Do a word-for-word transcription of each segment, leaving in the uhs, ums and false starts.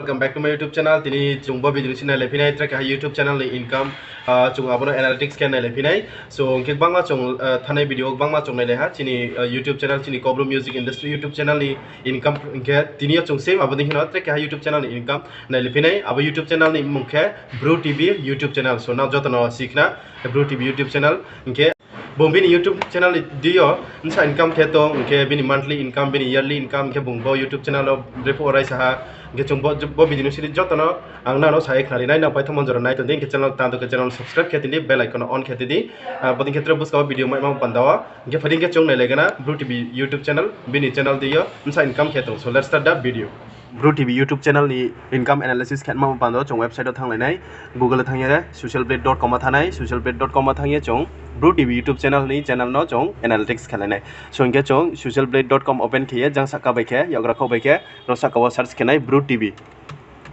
Welcome back to my YouTube channel. Tini chung bo video ni sini nailai phi nai, tre keha YouTube channel ni income, chung abo no analytics khe nailai phi nai. So, hing khe gbangma chung, thanai video gbangma chung nailai ha, chini YouTube channel, chini Kaubru Music Industry YouTube channel ni income, hing khe tini yo chung same abo dei khe no tre keha YouTube channel ni income nailai phi nai. Abo YouTube channel ni mmung khe Bru T V YouTube channel. So, nang joto no si khna, Bru T V YouTube channel. Hing khe bung bini YouTube channel ni deing yo bsa income khe tong, hing khe bini monthly income, bini yearly income, hing khe bung bo YouTube channel wo brephuh wo raisa ha. Hing khe chung bo, bo video ni sini joto no ang nang no sa ye khnari nai, nang paithaohmo jora nai tong di, hing khe channel tang tong khe channel subscribe khe tong di, bell icon no on khe tong di. Abo dei khe tre buskang wo video maima panda wo. Hing khe phai di hing khe chung nailai gana Bru T V YouTube channel, bini channel deing yo bsa income khe tong. So let's start the video. Bru T V YouTube channel ni income analysis khe ma panda wo chung website wo thannglai nai. Google wo thanng ye social blade dot com wo thanng nai, social blade dot com wo thanng ye chung Bru T V YouTube channel ni channel no chung analytics khe lai nai. So hing khe chung social blade dot com open khe ye jang sahka bai khe, yakgra khouh bai khe, ro sahka wo search khe nai Bru T V.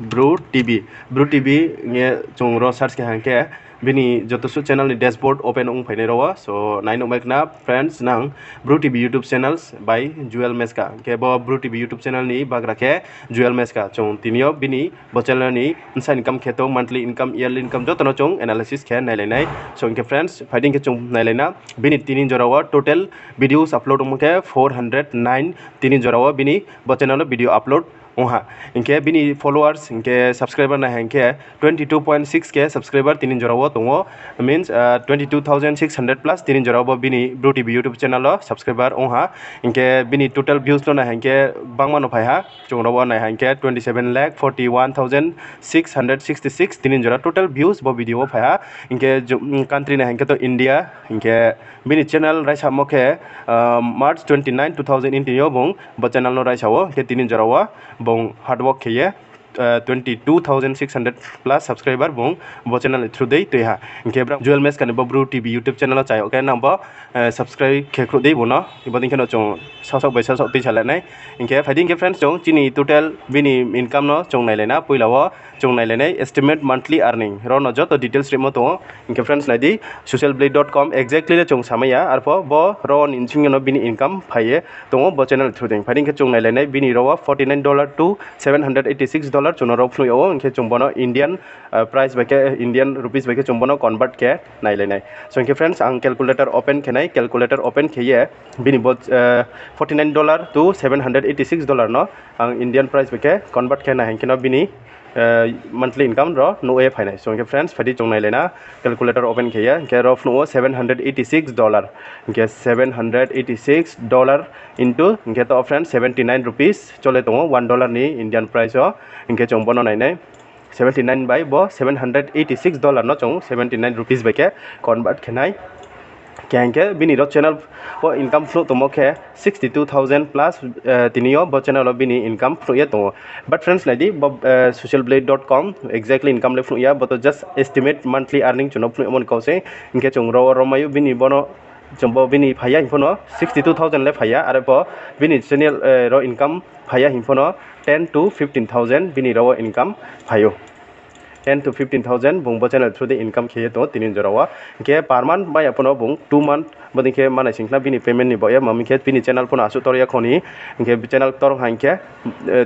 Bru T V, Bru T V hing ye chung ro search khe hing khe, bini joto suh channel ni dashboard open ong phai nai ro wo. So nai nuhmai khna friends nang, Bru T V YouTube channels by Jewel Meska. Hing khe bo Bru T V YouTube channel ni bagra khe Jewel Meska. Chung tini yo bini bo channel ni bsa income khe tong, monthly income, yearly income joto no chung analysis khe nailai nai. So hing khe friends, phai di hing khe chung nailai na. Bini tini jora wo total videos upload ongmo khe four hundred nine, tini jora wo bini bo channel wo video upload ong ha. Hing khe bini followers, hing khe subscriber nai hing khe twenty two point six K subscriber tini jora wo tong ou. Means, twenty two thousand six hundred plus tini jora wo bo bini Bru T V YouTube channel wo subscriber ong ha. Hing khe bini total views no nai hing khe bangma no phai ha. Chung ro wo nai hing khe twenty seven lakh forty one thousand six hundred sixty six tini jora total views bo video wo phai ha. Hing khe country nai hing khe to India, hing khe bini channel raisamo khe March twenty nine two thousand eighteen yo bung bo channel no raisa wo, hing khe tini jora wo bung hard work khe ye twenty two thousand six hundred plus subscriber bung bo channel ni through dei tui ha. Hing khe brang Jewel Meska ni bo Bru T V YouTube channel wo chayag khe nang bo subscribe khe khruh dei bo no. Bo dei khe no chung sasaoh bai sasaoh tuisa lai nai. Hing khe phai di hing khe friends, chung chini total bini income no chung nailai na. Poila wo chung nailai nai estimate monthly earning. Ro no joto details rimo tong ou. Hing khe friends nai di, social blade dot com exactly le chung samai ya. Arpho bo ro ni bsing yo no bini income phai ye tong ou bo channel through dei. Phai di hing khe chung nailai nai bini ro wo forty nine dollar to seven hundred eighty six dollar chung no ro phnuh yag ou. Hing khe chung bo no Indian price bai khe, Indian rupees bai khe chung bo no convert khe nailai nai. So hing khe friends, ang calculator open khe nai, calculator open khe ye bini bo forty nine dollar to seven hundred eighty six dollar no ang Indian price bai khe convert khe nai hing khe no bini monthly income ro nuh ye phai nai. So hing khe friends, phai di chung nailai na, calculator open khe ye, hing khe ro phnuh wo seven hundred eighty six dollar, hing khe seven hundred eighty six dollar into hing khe to friends seventy nine rupees chole tong ou one dollar ni Indian price wo. Hing khe chung bo no nai nai, seventy nine bai bo seven hundred eighty six dollar no chung seventy nine rupees bai khe convert khe nai. Khe hing khe bini ro channel wo income phnuh tongmo khe sixty two thousand plus, tini yo bo channel wo bini income phnuh ye tong ou. But friends nai di, bo social blade dot com exactly income le phnuh ya, bo to just estimate monthly earning chung no phnuh yagmo ni kau sei. Hing khe chung ro wo romai ou bini bo no, chung bo bini phai ya hing pho no sixty two thousand le phai ya, are pho bini channel ro income phai ya hing pho no ten to fifteen thousand bini ro wo income phai ou. Ten to fifteen thousand bung bo channel through dei income khe ye tong ou tini jora wo. Hing khe per month bai ya pho no bung two month bo dei khe manai sing khna bini payment ni baoh ye, ma mi khe bini channel pho no asuh tor ya kho ni. Hing khe channel tor hing khe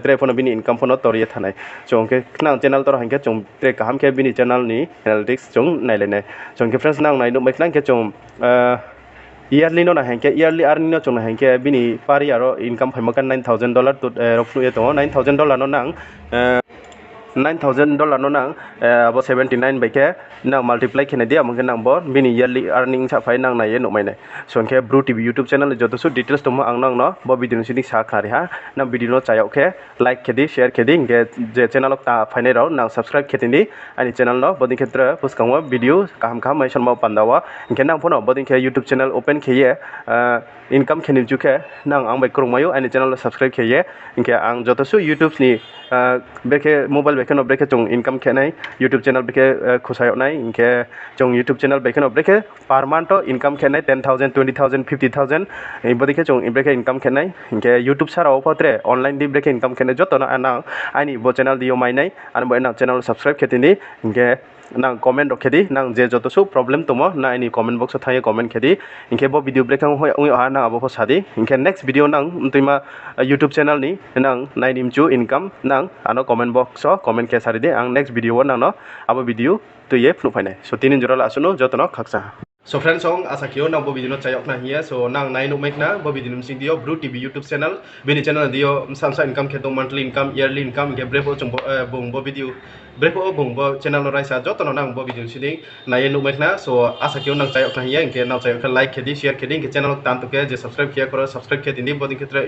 tre pho no bini income pho no tor ye thanng nai. So hing khe nang channel tor hing khe chung tre kaham khe bini channel ni analytics chung nailai nai. So hing khe friends, nang nai nuhmai khna hing khe chung yearly no nai hing khe, yearly earning no chung nai hing khe bini per year ro income phaimo khe nine thousand dollar ro phnuh ye tong ou. Nine thousand dollar no nang nine thousand dollar no nang abo seventy nine bai khe nang multiply khe nai di, abo khe nang bo bini yearly earning sa phai nang nai ye nuhmai nai. So hing khe Bru T V YouTube channel ni joto suh details tongmo ang nang no bo video ni sini sa khnari ha. Nang video no chayag khe like khe di, share khe di, hing khe je channel wo ta phainai rao nang subscribe khe tong di aini channel no. Bo dei khe tre buskang wo video kaham kaham mai sonmo panda wo. Hing khe nang pho no bo dei khe YouTube channel open khe ye income khe ni mchu khe nang ang bai krungmai ou aini channel no subscribe khe ye. Hing khe ang joto suh YouTube ni brekhe mobile bai khe no brekhe chung income khe nai, YouTube channel brekhe khusa yag nai, hing khe chung YouTube channel bai khe no brekhe per month wo income khe nai ten thousand, twenty thousand, fifty thousand, bo dei khe chung brekhe income khe nai. Hing khe YouTube sara wo pho tre online di brekhe income khe nai, joto no nang aini bo channel di yo mai nai, ani bo nang channel subscribe khe tong di. Hing khe nang comment rao khe di, nang je joto suh problem tongmo nang aini comment box wo thanng ye comment khe di. Hing khe bo video brekhe ong yag ha nang abo pho sa di. Hing khe next video nang mtuima YouTube channel ni nang nai ni mchu income nang ano comment box wo comment khe sari di, ang next video wo nang no abo video tui ye phnuh phai nai. So tini jora le asuh no, joto no khakchang. So friends, ang asa khe ou nang bo video no chayag khna hing ye. So nang nai nuhmai khna bo video ni bsing di yo Bru T V YouTube channel, bini channel di yo bsa bsa income khe tong, monthly income, yearly income, hing khe brephuh chung bo, bung bo video, brephuh bung bo channel no raisa, joto no nang bo video ni bsing di nai ye nuhmai khna. So asa khe ou nang chayag khna hing ye, hing khe nang chayag khe like khe di, share khe di, hing khe channel tan tong khe je subscribe khe ya khoro subscribe khe tong di, bodei khe tre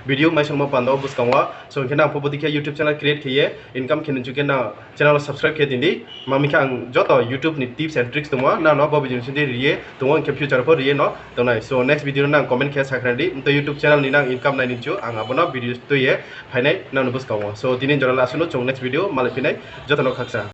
video maisunmo panda wo buskang wo. So hing khe nang pho bodei khe YouTube channel create khe ye income khe ni chu khe nang channel wo subscribe khe tong di. Ma mi khe ang joto YouTube ni tips and tricks tongmo nang no bo video ni bsing di ri ye tong ou, hing khe future pho ri ye no tong nai. So next video no nang comment khe sakhna di, mtui YouTube channel ni nang income nai ni chu ang abo no video tui ye phai nai nang no buskang wo. So tini jora le asuh no, chung next video malai phi nai, joto no khakchang.